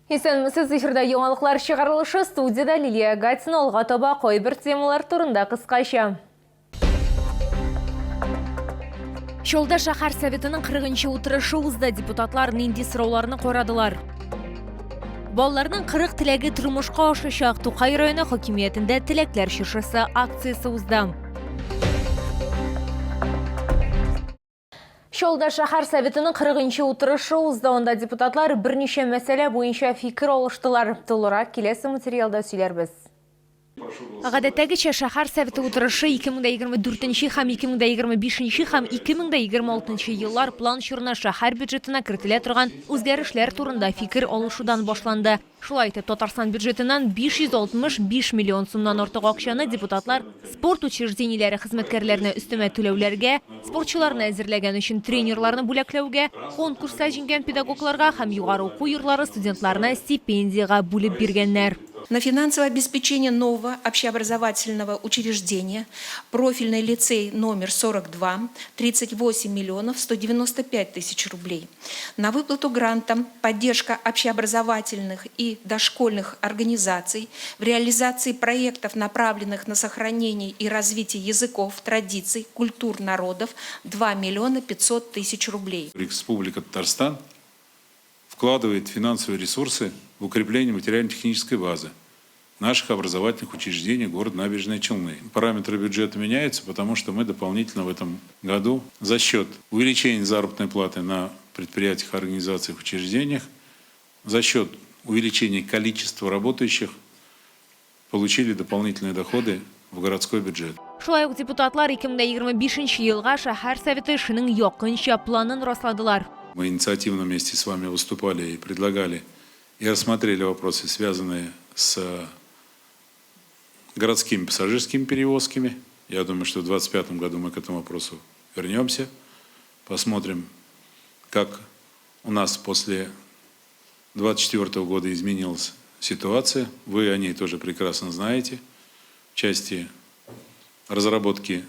Исәнмесез, эфирда яңалыклар чыгарылышы, студиядә Лилия Гатина. Алга таба кайбер темалар турында кыскача. Чаллыда шәһәр советының 40 нчы утырышы узды. Депутатлар нинди сорауларны карадылар? Балаларның 40 теләге тормышка ашачак. Тукай районы хакимиятендә теләкләр чыршысы акциясе узды. Чаллыда шәһәр советының 40 нчы утырышы узды. Анда депутатлар берничә мәсьәлә буенча фикер алыштылар. Тулырак киләсе материалда сөйләрбез. Гадәттәгечә, шәһәр советы утырышы 2024 нче һәм 2025 нче һәм 2026 нчы еллар план чорына шәһәр бюджетына кертелә торган үзгәрешләр турында фикер алышудан башланды. Шулай итеп, Татарстан бюджетыннан 565 миллион сумнан артык акчаны депутатлар спорт учреждениеләре хезмәткәрләренә өстәмә түләүләргә, спортчыларны әзерләгән өчен тренерларны бүләкләүгә, конкурста җиңгән педагогларга һәм югары уку йортлары студентларына стипендиягә бүлеп биргәннәр. На финансовое обеспечение нового общеобразовательного учреждения Профильный лицей номер 42 38 миллионов 195 тысяч рублей. На выплату гранта «Поддержка общеобразовательных и дошкольных организаций в реализации проектов, направленных на сохранение и развитие языков, традиций, культур народов» 2 миллиона 500 тысяч рублей. Республика Татарстан вкладывает финансовые ресурсы в укрепление материально-технической базы наших образовательных учреждений города Набережные Челны. Параметры бюджета меняются, потому что мы дополнительно в этом году за счет увеличения заработной платы на предприятиях, организациях, учреждениях, за счет увеличения количества работающих получили дополнительные доходы в городской бюджет. Шулай ук депутатлар 2025 елга шәһәр советы эшенең якынча планын расладылар. Мы инициативно вместе с вами выступали и предлагали и рассмотрели вопросы, связанные с городскими пассажирскими перевозками. Я думаю, что в 2025 году мы к этому вопросу вернемся, посмотрим, как у нас после 2024 года изменилась ситуация. Вы о ней тоже прекрасно знаете. В части разработки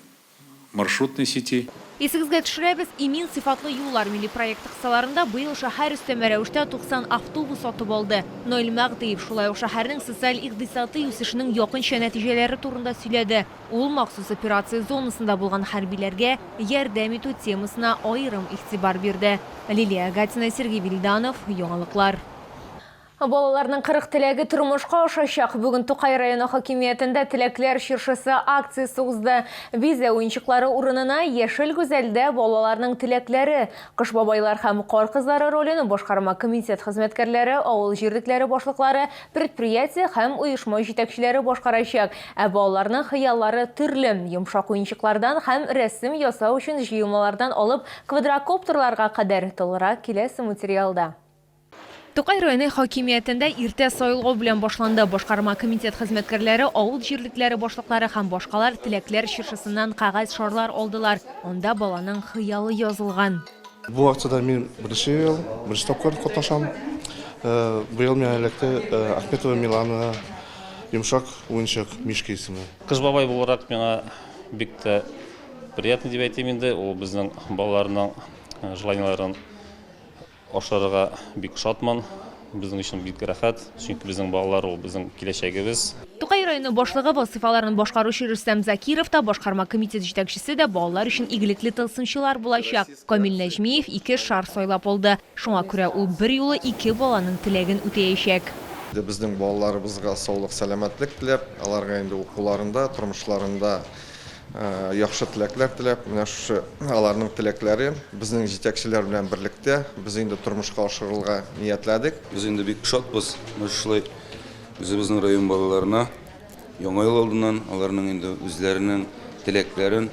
маршрутной сети. Исегезгә төшерәбез, Имин сыйфатлы юллар милли проекты кысаларында быел шәһәр өстәмә рәвештә 90 автобус сатып алды. Наил Мәгъдиев шулай ук шәһәрнең социаль-икъдисадый үсешенең якынча нәтиҗәләре турында сөйләде. Ул махсус операция зонасында булган хәрбиләргә ярдәм итү темасына аерым игътибар бирде. Лилия Гатина, Сергей Вильданов, Яңалыклар. Балаларның 40 теләге тормышка ашачак. Бүген Тукай районы хакимиятендә Теләкләр чыршысы акциясе узды. Бизәү уенчыклары урынына Яшел гүзәлдә балаларның теләкләре. Кыш бабайлар һәм Кар кызлары ролен башкарма комитет хезмәткәрләре, авыл җирлекләре башлыклары, предприятие һәм оешма җитәкчеләре башкарачак. Ә балаларның хыяллары төрле, йомшак уенчыклардан һәм рәсем ясау өчен җыелмалардан алып квадрокоптерларга кадәр. Тулырак киләсе материалда. Тукай районы хакимиятендә иртә сайлау белән башланды. Башкарма комитет хезмәткәрләре, авыл җирлекләре башлыклары һәм башкалар теләкләр чыршысыннан кәгазь шарлар алдылар. Анда баланың хыялы язылган. Бу акциядә мин беренче ел, беренче тапкыр катнашам. Быел миңа эләкте Ахметова Милана йомшак уенчык, Мишка исемле. Кыш бабай буларак миңа бик тә приятно дип әйтим инде, ул безнең балаларның желаниеләрен Ашарга бик шатмын. Безнең өчен бик рәхәт, чөнки безнең балалар ул безнең киләчәгебез. Тукай районы башлыгы вазыйфаларын башкаручы Рөстәм Закиров та, башкарма комитет җитәкчесе дә балалар өчен игелекле тылсымчылар булачак. Камил Нәҗмиев ике шар сайлап алды. Шуңа күрә ул берьюлы ике баланың теләген үтәячәк. Безнең балаларыбызга саулык-сәламәтлек теләп, аларга инде укуларында, тормышларында Яхшы теләкләр теләп, менә шушы аларның теләкләре безнең җитәкчеләр белән берлектә без инде тормышка ашырырга ниятләдек. Без инде бик шатбыз, менә шушылай үзебезнең район балаларына Яңа ел алдыннан аларның инде үзләренең теләкләрен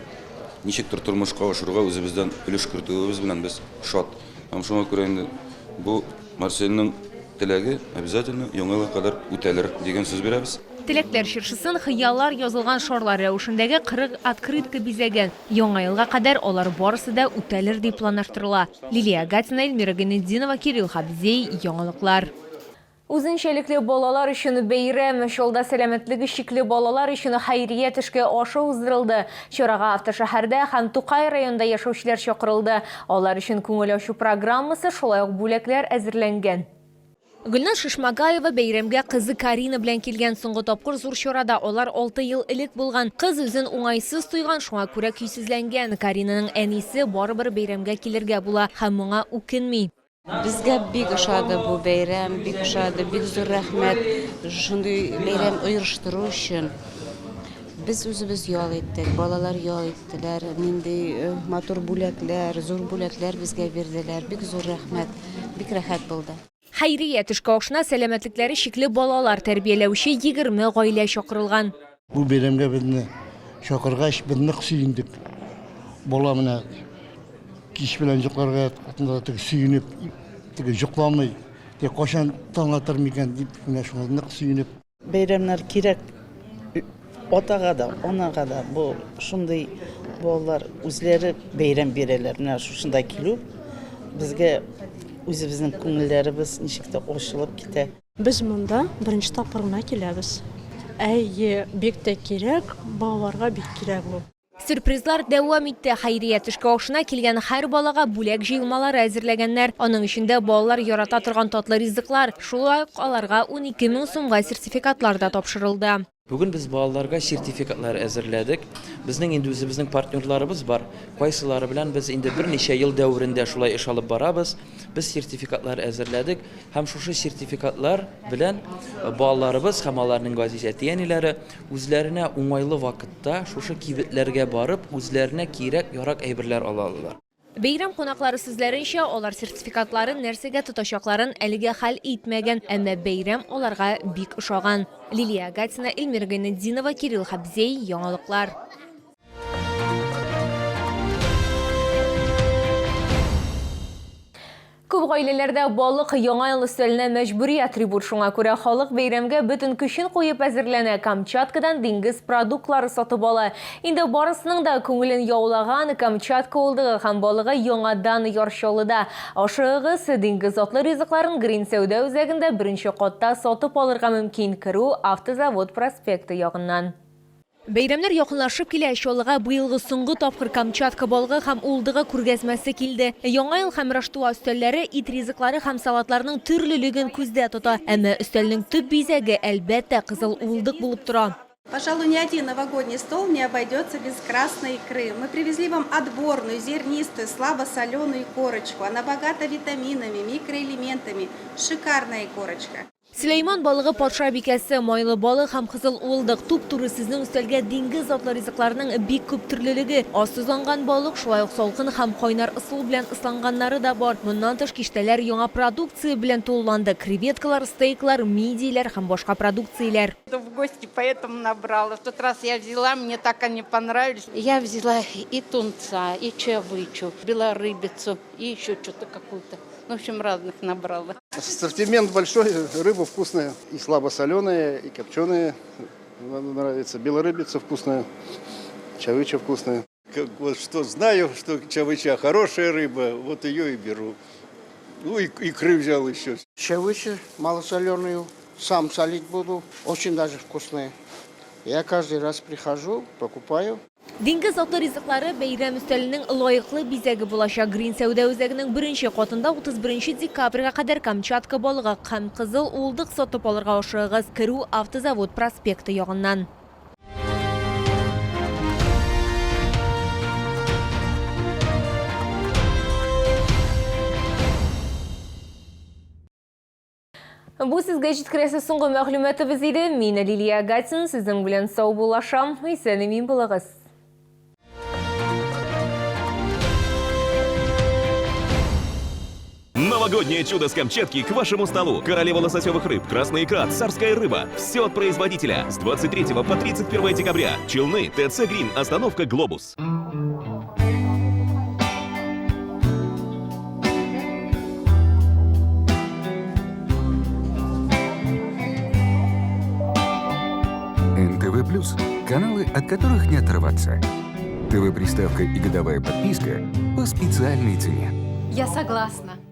ничектер тормышка ашыруга үзебездән өлеш кертүебез белән без шат. Һәм шуңа күрә инде бу Марсельның теләге обязательно Яңа елга кадәр үтәлер дигән сүз бирәбез. Теләкләр чыршысын хыяллар язылган шарлар рәвешендәге 40 открытка бизәгән. Яңа елга кадәр алар барысы да үтәлер дип планлаштырыла. Лилия Гатина, Эльмира Гайнетдинова, Кирилл Хабзей, Яңалыклар. Үзенчәлекле балалар өчен бәйрәм. Чаллыда сәламәтлеге чикле балалар өчен хәйрия төшке ашы уздырылды. Чарага автошәһәрдә һәм Тукай районында яшәүчеләр чакырылды. Алар өчен күңел ачу программасы, шулай ук бүләкләр әзерләнгән. Гөлназ Шишмагаева бәйрәмгә кызы Карина белән килгән. Соңгы тапкыр зур чарада алар 6 ел элек булган. Кыз үзен уңайсыз тойган, шуңа күрә көйсезләнгән. Каринаның әнисе барыбер бәйрәмгә килергә була һәм моңа үкенми. Безгә бик ошады бу бәйрәм, бик ошады, бик зур рәхмәт шундый бәйрәм оештыру өчен. Без үзебез ял иттек, балалар ял иттеләр, нинди э, матур бүләкләр, зур бүләкләр безгә бирделәр. Бик зур рәхмәт, бик рәхәт булды. Хәйрия төшке ашына сәламәтлекләре чикле балалар тәрбияләүче 20 гаилә чакырылган. Бу бәйрәмгә безне чакыргач, без нык сөендек. Бала менә кич белән йокларга ятканда теге сөенеп, теге йокламый, теге кайчан таң атыр микән дип, менә шуңа нык сөенеп. Бәйрәмнәр кирәк атага да, анага да. Бу шундый балалар үзләре бәйрәм бирәләр. Менә шушында килү безгә үзебезнең күңелләребез ничек тә ачылып китә. Без монда беренче тапкыр гына киләбез. Әйе, бик тә кирәк, балаларга бик кирәк ул. Сюрпризлар дәвам итте. Хәйрия төшке ашына килгән һәр балага бүләк җыелмалары әзерләгәннәр. Аның эчендә балалар ярата торган татлы ризыклар, шулай ук аларга 12 мең сумга сертификатлар да тапшырылды. Бүген без балаларга сертификатлар әзерләдек. Безнең инде үзебезнең партнерларыбыз бар, кайсылары белән без инде берничә ел дәверендә шулай эш алып барабыз. Без сертификатлар әзерләдек һәм шушы сертификатлар белән балаларыбыз һәм аларның газиз әти-әниләре үзләренә уңайлы вакытта шушы кибетләргә барып, үзләренә кирәк-ярак әйберләр ала алалар. Бәйрәм кунаклары сүзләренчә, алар сертификатларын нәрсәгә тотачакларын әлегә хәл итмәгән, әмма бәйрәм аларга бик ошаган. Лилия Гатина, Эльмира Гайнетдинова, Кирилл Хабзей, Яңалыклар. Күп гаиләләрдә балык Яңа ел өстәленә мәҗбүри атрибут, шуңа күрә халык бәйрәмгә бөтен көчен куеп әзерләнә, Камчаткадан диңгез продуктлары сатып ала. Инде барысының да күңелен яулаган Камчатка уылдыгы һәм балыгы яңадан Яр Чаллыда. Ашыгыгыз, диңгез затлы ризыкларын Грин сәүдә үзәгендә беренче катта сатып алырга мөмкин, керү Автозавод проспекты ягыннан. Бәйрәмнәр якынлашып килә, Чаллыга быелгы соңгы тапкыр Камчатка балыгы һәм уылдыгы күргәзмәсе килде. Яңа ел һәм Раштуа өстәлләре ит ризыклары һәм салатларның төрлелеген күздә тота. Әмма өстәлнең төп бизәге, әлбәттә, кызыл уылдык булып тора. Пожалуй, ни один новогодний стол не обойдется без красной икры. Мы привезли вам отборную, зернистую, слабосоленую икорочку. Она богата витаминами, микроэлементами. Шикарная икорочка. Сөләйман балыгы патшабикәсе, майлы балык һәм кызыл уылдык, туп-туры сезнең өстәлгә диңгез затлы ризыкларының бик күп төрлелеге. Аз тозланган балык, шулай ук салкын һәм кайнар ысул белән ысланганнары да бар. Моннан тыш, киштәләр яңа продукция белән тулыланды, креветкалар, стейклар, мидияләр һәм башка продукцияләр. В гости, поэтому набрала. В тот раз я взяла, мне так они понравились. Я взяла и тунца, и чавычу, белорыбицу, и еще что-то какую-то. В общем, разных набрала. Ассортимент большой, рыба вкусная. И слабосоленая, и копченая нравится. Белорыбица вкусная, чавыча вкусная. Как вот что знаю, что чавыча хорошая рыба, вот ее и беру. Ну и икры взял еще. Чавыча малосоленую, сам солить буду, очень даже вкусная. Я каждый раз прихожу, покупаю. Диңгез затлы ризыклары бәйрәм өстәленең лаеклы бизәге булачак. Грин сәүдә үзәгенең беренче катында 31 декабрьгә кадәр Камчатка балыгы һәм кызыл уылдык сатып алырга ашыгыгыз. Керү Автозавод проспекты ягыннан. Бу сезгә җиткерәсе соңгы мәгълүматыбыз иде. Мин Лилия Гатин, сезнең белән саубуллашам. Исән-имин булыгыз. Новогоднее чудо с Камчатки к вашему столу. Королева лососевых рыб, красная икра, царская рыба. Все от производителя. С 23 по 31 декабря. Челны, ТЦ Грин, остановка Глобус. НТВ Плюс. Каналы, от которых не оторваться. ТВ-приставка и годовая подписка по специальной цене. Я согласна.